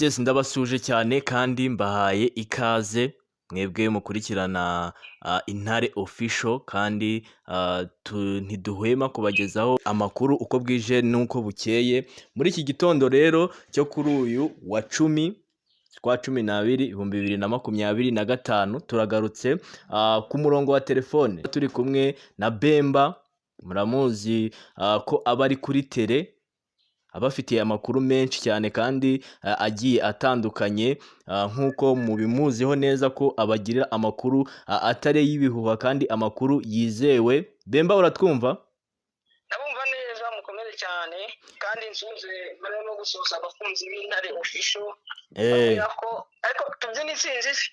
Yes, ndabasuje cyane kandi mbahaye ikaze mwebwe mukurikirana Intare Official, kandi ntiduhwema kubagezaho amakuru uko bwije n'uko bukeye. Muri iki gitondo rero cyo kuri uyu wa 10 z'ukwa 12 2025, turagarutse ku murongo wa telefone turi kumwe na Bemba. Muramuzi ko aba ari kuri terrain, abafitiye amakuru menshi cyane kandi agiye atandukanye, nk'uko mubimuziho neza ko abagirira amakuru atari ay'ibihuha kandi amakuru yizewe. Bemba, uratwumva? Ndabumva neza, mukomere cyane, kandi nsuhuze barimo gusuhuza abakunzi b'Intare Official. Babwira ko ariko tubyina intsinzi se?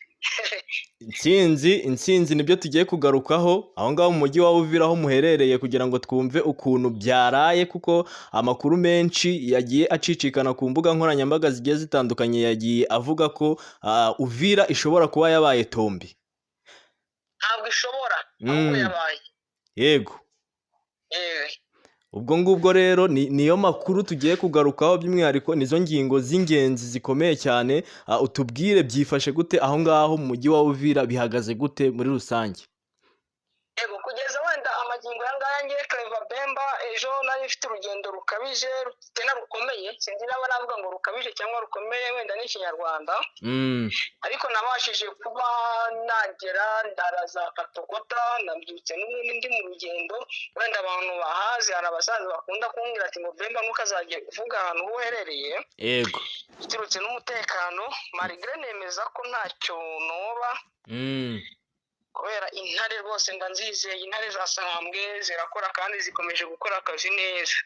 Intsinzi, intsinzi nibyo tugiye kugarukaho aho ngaho mu mujyi wa Uvira aho muherereye, kugira ngo twumve ukuntu byaraye, kuko amakuru menshi yagiye acicikana ku mbuga nkoranyambaga zigiye zitandukanye yagiye avuga ko Uvira ishobora kuba yabaye tombi. Ntabwo ishobora, ahubwo yabaye. Yewe. Ubwo ngubwo rero niyo makuru tugiye kugarukaho by'umwihariko, nizo ngingo z'ingenzi zikomeye cyane. Utubwire byifashe gute aho ngaho mu mujyi wa Uvira, bihagaze gute muri rusange? Yego, kugeza wenda amagingo aya ngaya, ngiye Clever Bemba, ejo nari mfite urugendo rukabije tena rukomeye, sinzi niba navuga ngo rukabije cyangwa rukomeye, wenda ni Ikinyarwanda, ariko nabashije kuba nagera ndaraza Katogota. Nabyutse n'ubundi ndi mu rugendo. Wenda abantu bahazi, hari abasaza bakunda kumbwira ati ngo "Bemba, ntukazajye uvuga ahantu ho uherereye," biturutse n'umutekano. Malgré nemeza ko ntacyo noba, kubera intare rwose mba nzizeye. Intare za Sarambwe zirakora kandi zikomeje gukora akazi neza.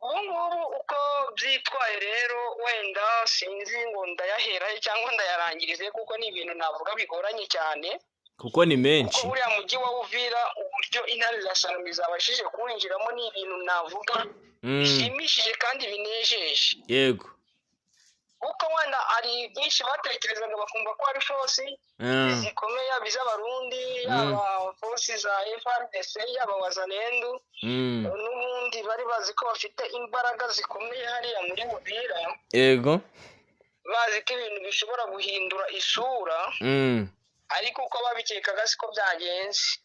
Ubu ngubu uko byitwaye rero, wenda sinzi ngo ndayaherahe cyangwa ndayarangirize, kuko ni ibintu navuga bigoranye cyane. Kuko ni menshi. Kuko uriya mujyi wa Uvira, uburyo intare za Sarambwe zabashije kuwinjiramo, ni ibintu navuga bishimishije kandi binejeje, kuko wenda hari byinshi batekerezaga bakumva ko ari force zikomeye, yaba iz'Abarundi, yaba force za FARDC, yaba Wazalendo. N'ubundi bari bazi ko bafite imbaraga zikomeye hariya muri Uvira, bazi ko ibintu bishobora guhindura isura, ariko uko babikekaga siko byagenze.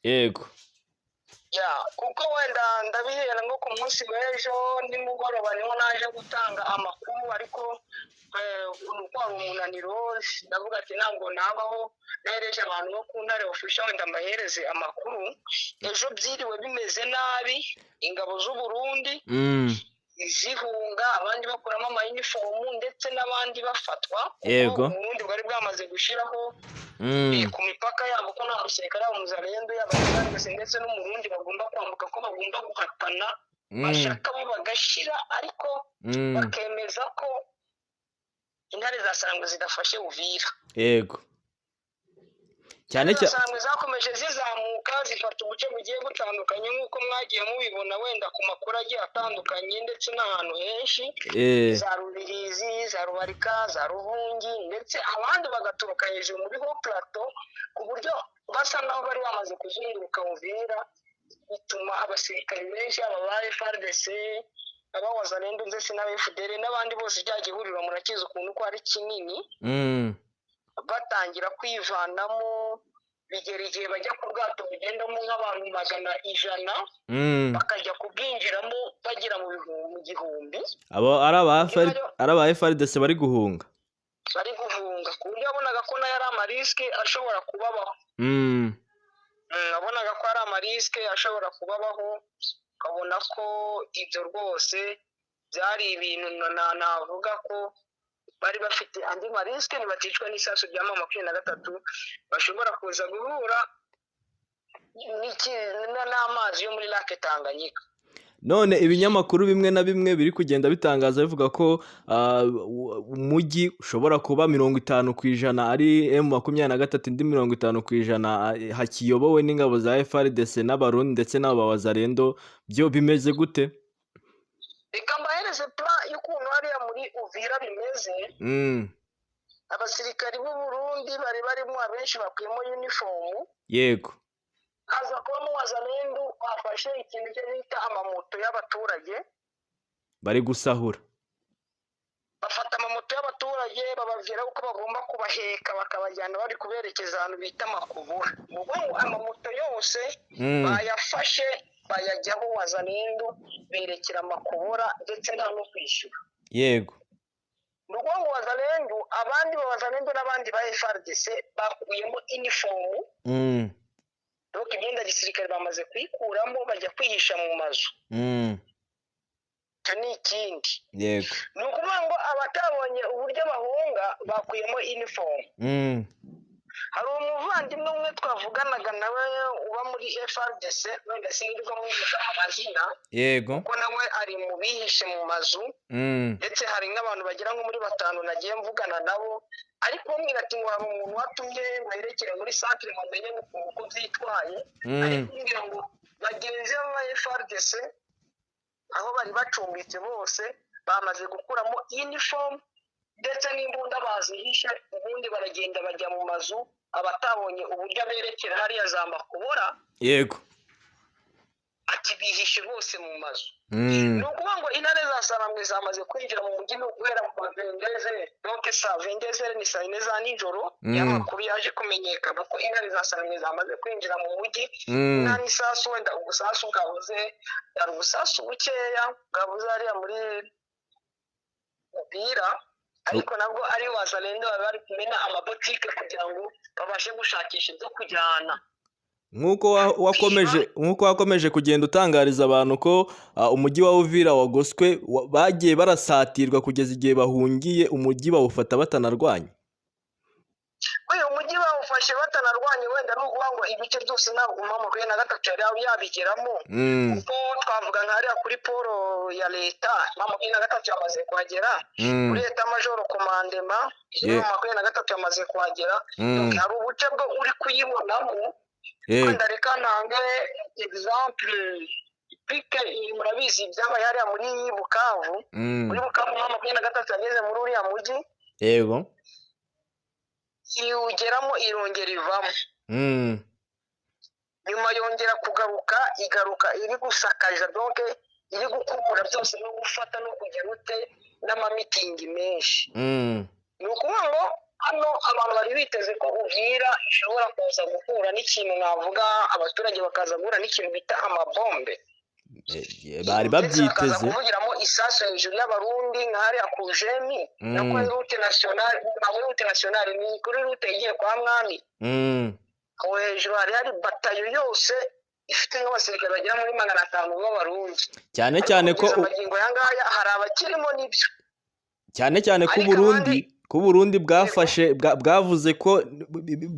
Ya, kuko wenda ndabihera nko ku munsi w'ejo nimugoroba, niho naje gutanga amakuru, ariko uko wari umunaniro, ndavuga ati ntabwo nabaho nahereje abantu bo ku Ntare Official, wenda mbahereze amakuru. Ejo byiriwe bimeze nabi, ingabo z'u Burundi zihunga, abandi bakuramo amayinifomu, ndetse n'abandi bafatwa, kuko Uburundi bwari bwamaze gushyiraho ku mipaka yabo ko nta musirikare, yaba umuzalendo, yaba FARDC ndetse n'Umurundi bagomba kwambuka, ko bagomba guhatana, bashaka bo bagashyira, ariko bakemeza ko intare za Sarambwe zidafashe Uvira. Yego, cyane. Intare za Sarambwe zakomeje zizamuka, zifata ubuce bugiye butandukanye, nk'uko mwagiye mubibona wenda ku makuru agiye atandukanye ndetse n'ahantu henshi, za Rubirizi, za Rubarika, za Ruvungi, ndetse abandi bagaturuka hejuru muri Haut Plateau, ku buryo basa naho bari bamaze kuzunguruka Uvira, bituma abasirikare benshi, aba ba FARDC, aba Wazalendo ndetse n'aba FDL n'abandi bose, rya gihuriro murakizi ukuntu ko ari kinini, batangira kwivanamo, bigera igihe bajya ku bwato bugendamo nk'abantu magana ijana, bakajya kubwinjiramo bagera mu 1000. Abo ari aba FR, ari aba FARDC bari guhunga. Bari guhunga, ku buryo wabonaga ko nayo ari amarisques ashobora kubabaho. Wabonaga ko ari amarisques ashobora kubabaho, ukabona ko ibyo rwose byari ibintu navuga ko bari bafite andi marisques, nibaticwa n'isasu rya M23 bashobora kuza guhura n'amazi yo muri Lac Tanganyika. None ibinyamakuru bimwe na bimwe biri kugenda bitangaza bivuga ko umujyi ushobora kuba 50% ari M23, indi 50% hakiyobowe n'ingabo za FARDC n'Abarundi ndetse n'aba Wazalendo, byo bimeze gute? Reka mbahereze plan y'ukuntu hariya muri Uvira bimeze. Abasirikari b'u Burundi bari barimo, abenshi bakuyemo uniform, haza kubamo Wazalendo, bafashe ikintu cyo bita amamoto y'abaturage. Bari gusahura. Bafata amamoto y'abaturage, bababwira ko bagomba kubaheka, bakabajyana bari kuberekeza ahantu bita Makubura. Ni ukuvuga ngo amamoto yose bayafashe, bayajyaho Wazalendo, berekera Makubura, ndetse nta no kwishyura. Ni ukuvuga ngo Wazalendo, abandi ba Wazalendo n'abandi ba FARDC bakuyemo inifomu, donc imyenda ya gisirikare bamaze kuyikuramo, bajya kwihisha mu mazu. Icyo ni ikindi. Ni ukuvuga ngo abatabonye uburyo bahunga bakuyemo inifomu. Hari umuvandimwe umwe twavuganaga nawe uba muri FARDC, wenda sinirwa muvuga amazina, kuko nawe ari mu bihishe mu mazu, ndetse hari nk'abantu bagera nko muri batanu nagiye mvugana nabo, ariko bamubwira ati ngo hari umuntu watumye ngo yerekere muri centre ngo amenye uko byitwaye, ariko kumbwira ngo bagenzi be ba FARDC aho bari bacumbitse bose bamaze gukuramo uniform, ndetse n'imbunda bazihishe, ubundi baragenda bajya mu mazu, abatabonye uburyo aberekera hariya za Makubora, ati bihishe bose mu mazu. Ni ukuvuga ngo intare za Sarambwe zamaze kwinjira mu mujyi, ni uguhera mu ma 22h, donc saa 22h ni saa 4 za nijoro. Y'amakuru yaje kumenyekana ko intare za Sarambwe zamaze kwinjira mu mujyi. Nta n'isasu, wenda ubusasu bwabuze, hari ubusasu bukeya bwabuze hariya muri Mupira, ariko nabwo ari Wazalendo baba bari kumena amabotike kugira ngo babashe gushakisha ibyo kujyana. Nk'uko wakomeje kugenda utangariza abantu ko umujyi wa Uvira wagoswe, bagiye barasatirwa kugeza igihe bahungiye, umujyi bawufata batanarwanye. Uyu mujyi bawufashe batanarwanye, wenda ni ukuvuga ngo ibice byose ntabwo M23 yari yabigeramo, kuko twavuga nka hariya kuri poro ya leta, M23 yamaze kuhagera, kuri état-major, commandement, M23 yamaze kuhagera. Hari ubuce bwo uri kuyibonamo. Wenda reka ntange exemple pike, murabizi ibyabaye hariya muri Bukavu. Muri Bukavu M23 yageze muri uriya mujyi, iwugeramo, irongera ivamo. Nyuma yongera kugaruka, igaruka iri gusakaja, donc iri gukubura byose no gufata no kugira ute n'amamitingi menshi. Ni ukuvuga ngo hano abantu bari biteze ko Uvira ishobora kuza guhura n'ikintu, navuga abaturage bakaza guhura n'ikintu bita amabombe, Bari ndetse bakaza babyiteze. kuvugiramo isasu hejuru y'Abarundi nka hariya ku Jemi no kuri route nationale. Ntabwo ari route nationale, ni kuri route igiye kwa Mwami. Aho hejuru hari batayo yose ifite nk'abasirikare bagera muri 500 b'Abarundi. Cyane Ariko cyane ko kugeza amagingo aya ngaya hari abakirimo, nibyo. Cyane cyane ko Ariko Burundi abandi ko Burundi bwafashe bwavuze ko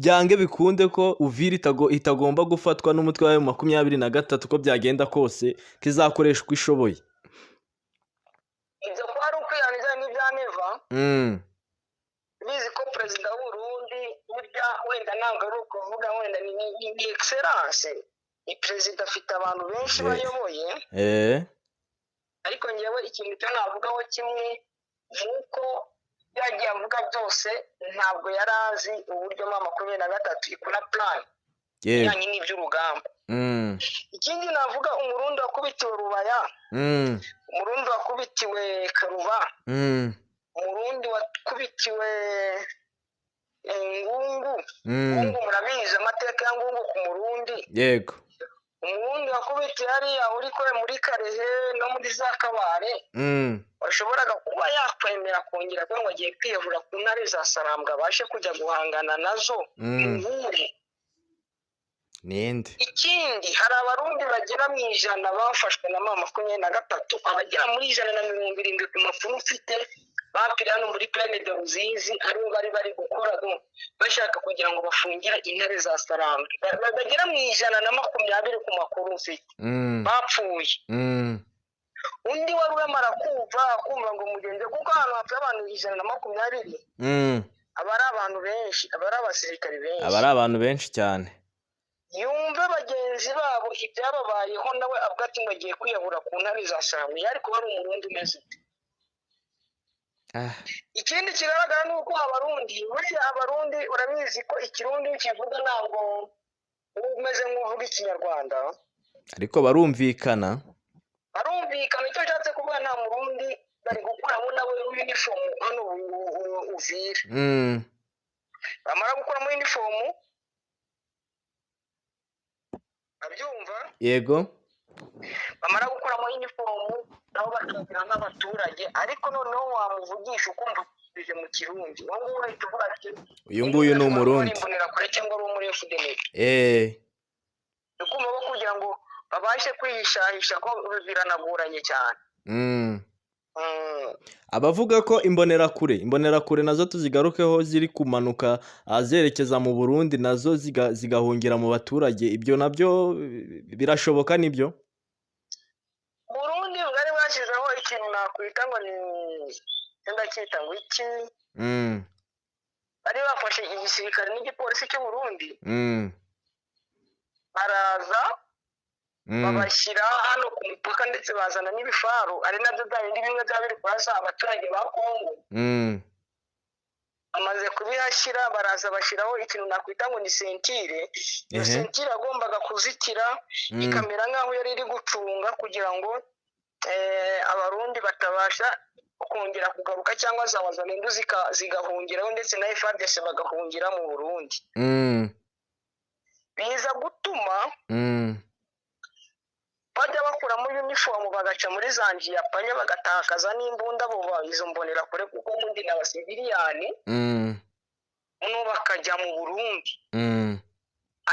byange bikunde ko Uvira itagomba gufatwa n'umutwe wa M23, uko byagenda kose ko izakoresha uko ishoboye. Ibyo kuba ari ukwihaniza n'ibya Neva. Bizi ko perezida w'Uburundi burya, wenda ntabwo ari ukuvuga, wenda ni excellence, ni perezida, afite abantu benshi bayoboye. Ariko ngewe ikintu cyo navugaho kimwe ni uko yagiye avuga byose, ntabwo yari azi uburyo M23 ikora plan ijyanye n'iby'urugamba. Ikindi navuga, Umurundi wakubitiwe Rubaya, Umurundi wakubitiwe Karuba, Umurundi wakubitiwe Ngungu. Ngungu murabizi amateka ya Ngungu ku Murundi. Umurundi wakubitiye hariya uri kwe muri Karehe no muri za Kabare, washoboraga kuba yakwemera kongera kuba ngo agiye kwiyahura ku ntare za Sarambwe, abashe kujya guhangana nazo inkure? Ninde? Ikindi, hari Abarundi bagera mu 100 bafashwe na M23, abagera muri 170 ku makuru mfite, bapiriye hano muri Plaine de Ruzizi, aribo bari gukora bashaka kugira ngo bafungire intare za Sarambwe. Bagera mu 120 ku makuru mfite bapfuye. Undi wari uramara kumva ngo mugenzi, kuko ahantu hapfuye abantu 120 aba ari abantu benshi, aba ari abasirikari benshi. Aba ari abantu benshi cyane. Yumve bagenzi babo ibyababayeho, nawe avuga ati ngo agiye kwiyahura ku ntare za Sarambwe, yari kuba ari Umurundi umeze ute? Ikindi kigaragara ni uko Abarundi, buriya Abarundi urabizi ko Ikirundi kivuga ntabwo uba umeze nk'uvuga Ikinyarwanda. Ariko barumvikana. Barumvikana. Icyo nshatse kuvuga, nta Murundi Bari gukuramo nabo uniform hano Uvira. Bamara gukuramo uniform, abyumva? Yego. Bamara gukuramo uniform nabo bakinjira nk'abaturage, ariko noneho wamuvugisha ukumva bije mu Kirundi, uwo nguwo uhita uvuga ati Uyu nguyu ni Umurundi. Imbonerakure cyangwa ari uwo muri FDL. Ukumva ko kugira ngo babashe kwihishahisha ko biranagoranye cyane. Abavuga ko imbonerakure nazo tuzigarukeho, ziri kumanuka zerekeza mu Burundi, nazo zigahungira mu baturage, ibyo nabyo birashoboka, nibyo? Burundi bwari bwashyizeho ikintu nakwita ngo ni, ndacyita ngo iki, bari bafashe igisirikare n'igipolisi cy'u Burundi, baraza babashyira hano ku mupaka, ndetse bazana n'ibifaru, ari nabyo bya bindi bimwe byaba biri kurasa abaturage ba Kongo. Bamaze kubihashyira, baraza bashyiraho ikintu nakwita ngo ni ceinture. Iyo ceinture yagombaga kuzitira, ikamera nk'aho yari iri gucunga kugira ngo Abarundi batabasha kongera kugaruka, cyangwa za Wazalendo zigahungiraho, ndetse na FARDC bagahungira mu Burundi. Biza gutuma bajya bakuramo uniform, bagaca muri za njiyapanya, bagatakaza n'imbunda, bo izo mbonerakure, kuko ubundi ni abasiviliyani, noneho bakajya mu Burundi.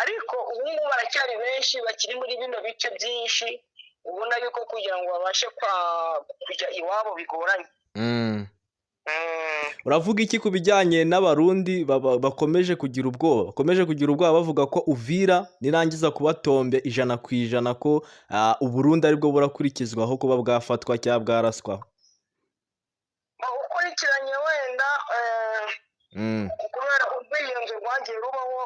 Ariko ubu ngubu baracyari benshi bakiri muri bino bice byinshi, ubona yuko kugira ngo babashe kujya iwabo bigoranye. Uravuga iki ku bijyanye n'Abarundi bakomeje kugira ubwoba, bavuga ko Uvira nirangiza kubatombe 100%, ko Uburundi aribwo burakurikizwaho kuba bwafatwa cyangwa bwaraswaho? Ukurikiranye wenda, kubera urwiyunge rwagiye rubaho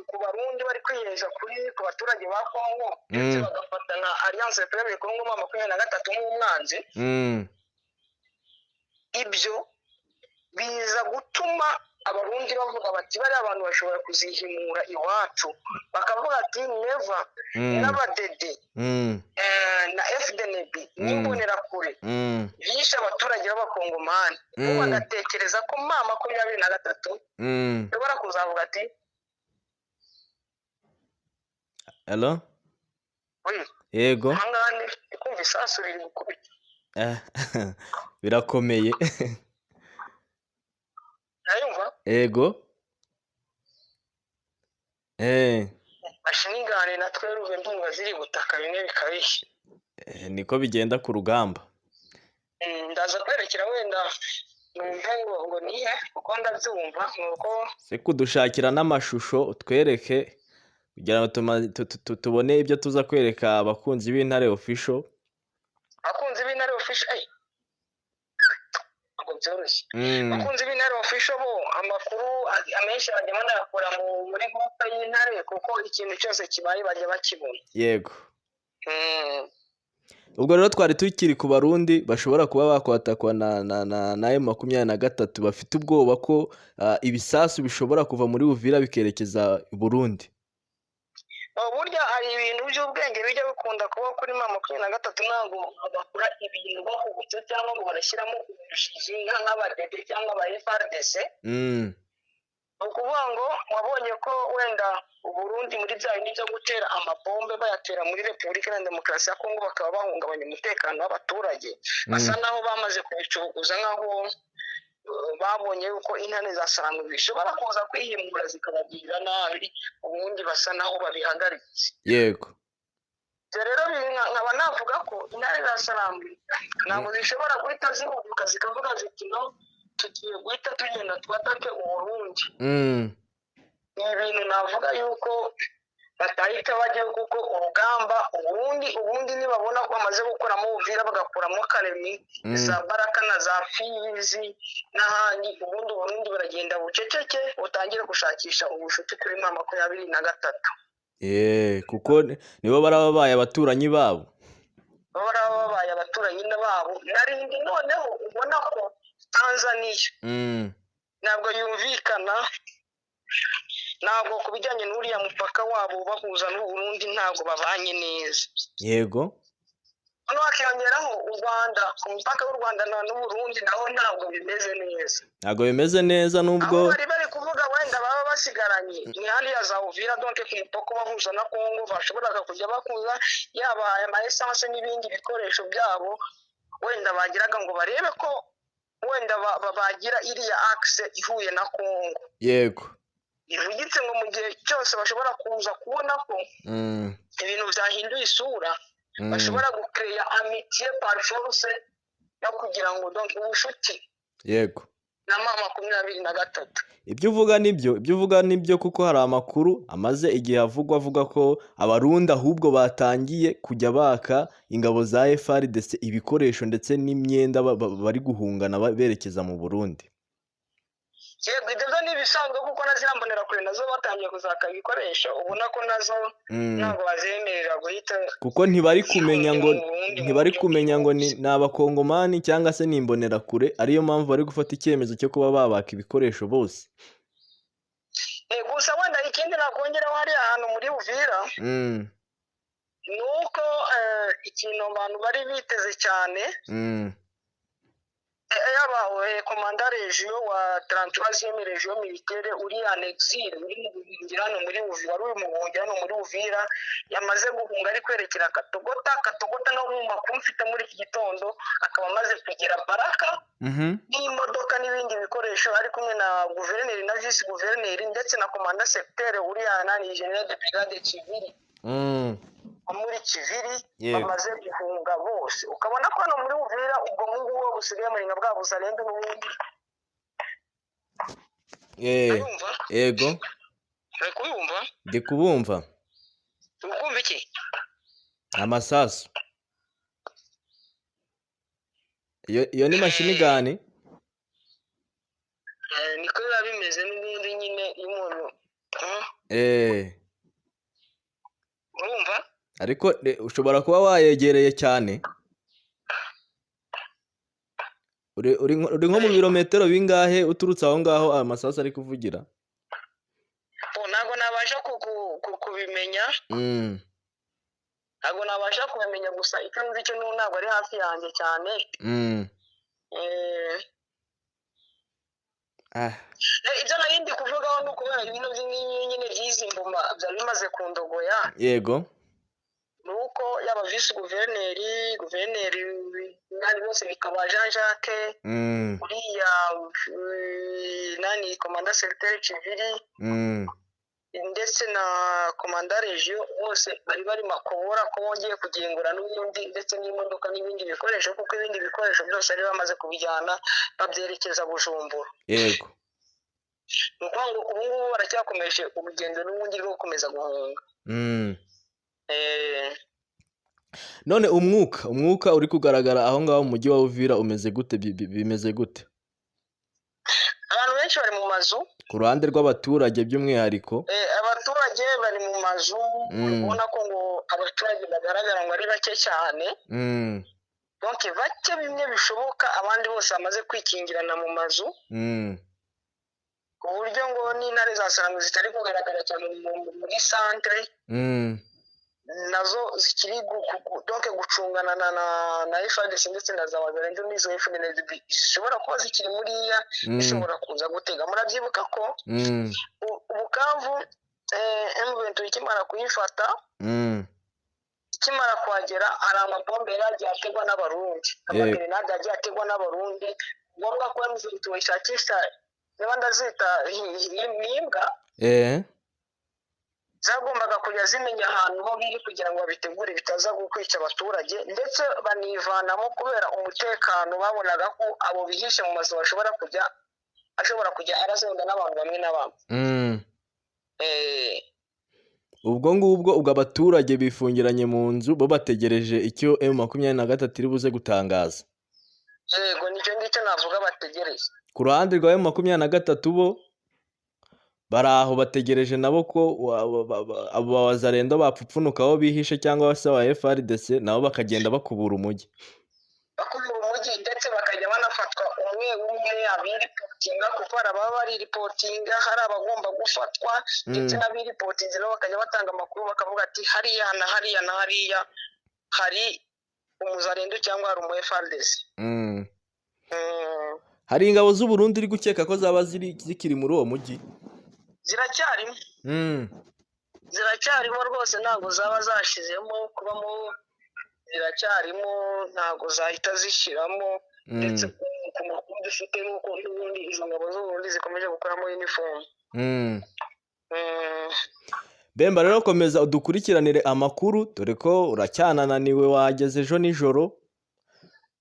ku Barundi, bari kwiyeza ku baturage ba Kongo, ndetse bagafata nka Alliance Fleuve Congo M23 nk'umwanzi, ibyo biza gutuma Abarundi bavuga bati bariya abantu bashobora kuzihimura iwacu, bakavuga ati never, n'abadede na FDNB n'imbonerakure byishe abaturage b'Abakongomani, bo bagatekereza ko M23 ishobora kuzavuga ati Hello? Oui. Yego. Ahangaha ndi kumva isasu riri gukubita. Birakomeye. Urayumva? Yego. Mashinigane na tweruve ndumva ziri gutaka bimwe bikabishye. Niko bigenda ku rugamba. Ndaza kwerekera wenda numve ngo nihe, kuko ndabyumva nuko Se kudushakira n'amashusho utwereke kugira ngo tubone ibyo tuza kwereka abakunzi b'Intare Official. Abakunzi b'Intare Official, ntabwo byoroshye. Abakunzi b'Intare Official bo amakuru amenshi bajya banayakura muri groupe y'Intare, kuko ikintu cyose kibaye bajya bakibona. Yego. Ubwo rero twari tukiri ku Barundi bashobora kuba bakwatakwa na M23, bafite ubwoba ko ibisasu bishobora kuva muri Uvira bikerekeza i Burundi. Burya hari ibintu by'ubwenge bijya bikunda kuba kuri M23, ntabwo bakora ibintu bahubutse cyangwa ngo barashyiramo ubujiji nk'abadede cyangwa aba FARDC. Ni ukuvuga ngo wabonye ko wenda Uburundi muri bya bindi byo gutera amabombe bayatera muri Repubulika Iharanira Demokarasi ya Kongo, bakaba bahungabanya umutekano w'abaturage, basa naho bamaze kubicuguza, nk'aho babonye yuko intare za Sarangwe zishobora kuza kwihimura zikabagirira nabi, ubundi basa naho babihagaritse. Yego. Ibyo rero nkaba navuga ko intare za Sarangwe ntabwo zishobora guhita zihubuka zikavuga ziti no tugiye guhita tugenda twatake Uburundi. Ni ibintu navuga yuko batahita bajyayo, kuko urugamba ubundi nibabona ko bamaze gukuramo Uvira, bagakuramo Kalemi, za Baraka na za Fizi n'ahandi, ubundi Uburundi baragenda buceceke butangire gushakisha ubushuti kuri M23. Kuko nibo baraba babaye abaturanyi babo. Baraba babaye abaturanyi babo. Narindi noneho ubona ko Tanzania ntabwo yumvikana, ntabwo ku bijyanye n'uriya mupaka wabo bahuza n'Uburundi ntabwo babanye neza. Yego. Noneho hakiyongeraho u Rwanda, ku mupaka w'u Rwanda n'Uburundi naho ntabwo bimeze neza. Ntabwo bimeze neza nubwo aho bari bari kuvuga wenda baba basigaranye ni hariya za Uvira, donc ku mupaka ubahuza na Congo, bashoboraga kujya bakuza yaba ama essence n'ibindi bikoresho byabo, wenda bagiraga ngo barebe ko wenda bagira iriya axe ihuye na Congo. Bivugitse ngo mu gihe cyose bashobora kuza kubona ko ibintu byahinduye isura, bashobora gukereya amitié par force yo kugira ngo donc ubushuti na M23. Ibyo uvuga nibyo, ibyo uvuga nibyo, kuko hari amakuru amaze igihe avugwa avuga ko Abarundi ahubwo batangiye kujya baka ingabo za FARDC ibikoresho ndetse n'imyenda bari guhungana berekeza mu Burundi. Yego, ibyo byo ni ibisanzwe, kuko na ziriya mbonerakure nazo batangiye kuzaka ibikoresho, ubona ko nazo ntabwo bazemerera guhita Kuko ntibari kumenya ngo zihungira mu Burundi mu ntibari buryo kumenya ngo ni bwihuse. ni Abakongomani cyangwa se ni imbonerakure, ariyo mpamvu bari gufata icyemezo cyo kuba babaka ibikoresho bose. Gusa wenda ikindi nakongeraho hariya hantu muri Uvira ni uko ikintu abantu bari biteze cyane, yaba commandant région wa 33e région militaire uri en exil, uri mu buhungiro hano muri Uvira, wari uri mu buhungiro hano muri Uvira, yamaze guhunga ari kwerekera Katogota. Katogota no mu makuru mfite muri iki gitondo akaba amaze kugera Baraka n'imodoka n'ibindi bikoresho, ari kumwe na guverineri na vice guverineri ndetse na commandant secteur uriya nani, général de brigade Kiviri muri Kiviri. Bamaze guhunga bose, ukabona ko hano muri Uvira ubwo ngubu busigaye muri nka bwa Buzalendo n'ubundi. Urumva? Yego. Uri kubumva? Ndi kubumva. Uri kumva iki? Amasasu. Iyo ni machine gun. Niko biba bimeze n'ubundi nyine iyo umuntu urumva. Ariko ushobora kuba wayegereye cyane, uri nko mu birometero bingahe uturutse aho ngaho ayo masasu ari kuvugira? Oh, ntabwo nabasha kubimenya. Ntabwo nabasha kubimenya, gusa icyo nzi cyo n'ubu ntabwo ari hafi yanjye cyane. Ibyo nari ndi kuvugaho ni ukubera ibintu nyine by'izi mbuma byari bimaze kundogoya. Ni uko yaba visi guverineri, guverineri nani, bose bikaba Jean Jacques, uriya nani, commandant secteur Kiviri, ndetse na commandant région, bose bari bari makobora ko bongeye kugengura n'ubundi, ndetse n'imodoka n'ibindi bikoresho, kuko ibindi bikoresho byose bari bamaze kubijyana babyerekeza Bujumbura. Ni ukuvuga ngo ubu ngubu baracyakomeje urugendo n'ubundi rwo gukomeza guhunga. None umwuka uri kugaragara aho ngaho mu mujyi wa Uvira umeze gute? Bimeze gute? Abantu benshi bari mu mazu. Ku ruhande rw'abaturage by'umwihariko. Abaturage bari mu mazu. Ubona ko ngo abaturage bagaragara ngo ari bake cyane, donc bake bimwe bishoboka, abandi bose bamaze kwikingirana mu mazu, ku buryo ngo n'intare za Sarambwe zitari kugaragara cyane muri centre, nazo zikiri donc gucungana na FARDC ndetse na za Wazalendo n'izo FDNB zishobora kuba zikiri muriya, zishobora kuza gutega. Murabyibuka ko Bukavu, M23 ikimara kuyifata, ikimara kuhagera, hari amabombe yari yagiye ategwa n'Abarundi, amagerenade yagiye ategwa n'Abarundi, ngombwa ko M23 ishakisha, niba ndazita n'imbwa zagombaga kujya zimenya ahantu ho biri kugira ngo babitegure bitaza kwica abaturage, ndetse banivanamo kubera umutekano babonaga ko abo bihishe mu mazu bashobora kujya, ashobora kujya arazonda n'abantu bamwe na bamwe. Ubwo ngubwo ubwo abaturage bifungiranye mu nzu, bo bategereje icyo M23 iri buze gutangaza. Yego, nicyo ngicyo navuga bategereje. Ku ruhande rwa M23 bo bari aho bategereje nabo ko abo Wazalendo bapfupfunuka aho bihishe, cyangwa se aba FARDC nabo bakagenda bakubura umujyi. Bakubura umujyi, ndetse bakajya banafatwa umwe umwe abiripotinga, kuko hari ababa bariripotinga, hari abagomba gufatwa, ndetse n'abiripotinze nabo bakajya batanga amakuru, bakavuga ati hariya na hariya na hariya hari umuzarendo cyangwa hari umu FARDC. Hari ingabo z'u Burundi uri gukeka ko zaba ziri zikiri muri uwo mujyi? Ziracyarimo. Ziracyarimo rwose, ntabwo zaba zashizemo kubamo, ziracyarimo, ntabwo zahita zishyiramo. Ndetse ku makuru dufite nuko n'ubundi izo ngabo z'u Burundi zikomeje gukoramo uniform. Bemba rero, komeza udukurikiranire amakuru, dore ko uracyanananiwe, wageze ejo nijoro,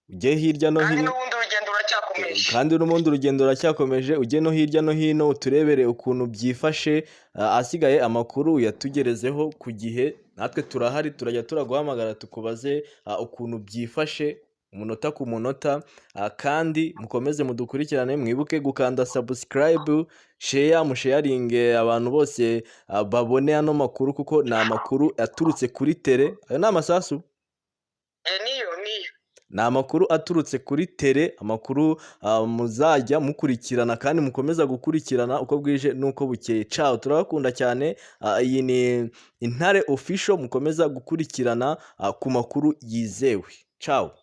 ujye hirya no Kandi hino. n'ubundi urugendo ruracyakomeje. Kandi n'ubundi urugendo ruracyakomeje, ujye no hirya no hino uturebere ukuntu byifashe, asigaye amakuru uyatugerezeho ku gihe. Natwe turahari, turajya turaguhamagara tukubaze ukuntu byifashe umunota ku munota. Kandi mukomeze mudukurikirane, mwibuke gukanda subscribe, share, musharinge abantu bose babone ano makuru, kuko ni amakuru aturutse kuri terrain. Ayo ni amasasu. Niyo niyo. Ni amakuru aturutse kuri terrain, amakuru muzajya mukurikirana kandi mukomeza gukurikirana uko bwije n'uko bukeye. Ciao, turabakunda cyane. Iyi ni Intare Official, mukomeza gukurikirana ku makuru yizewe. Ciao.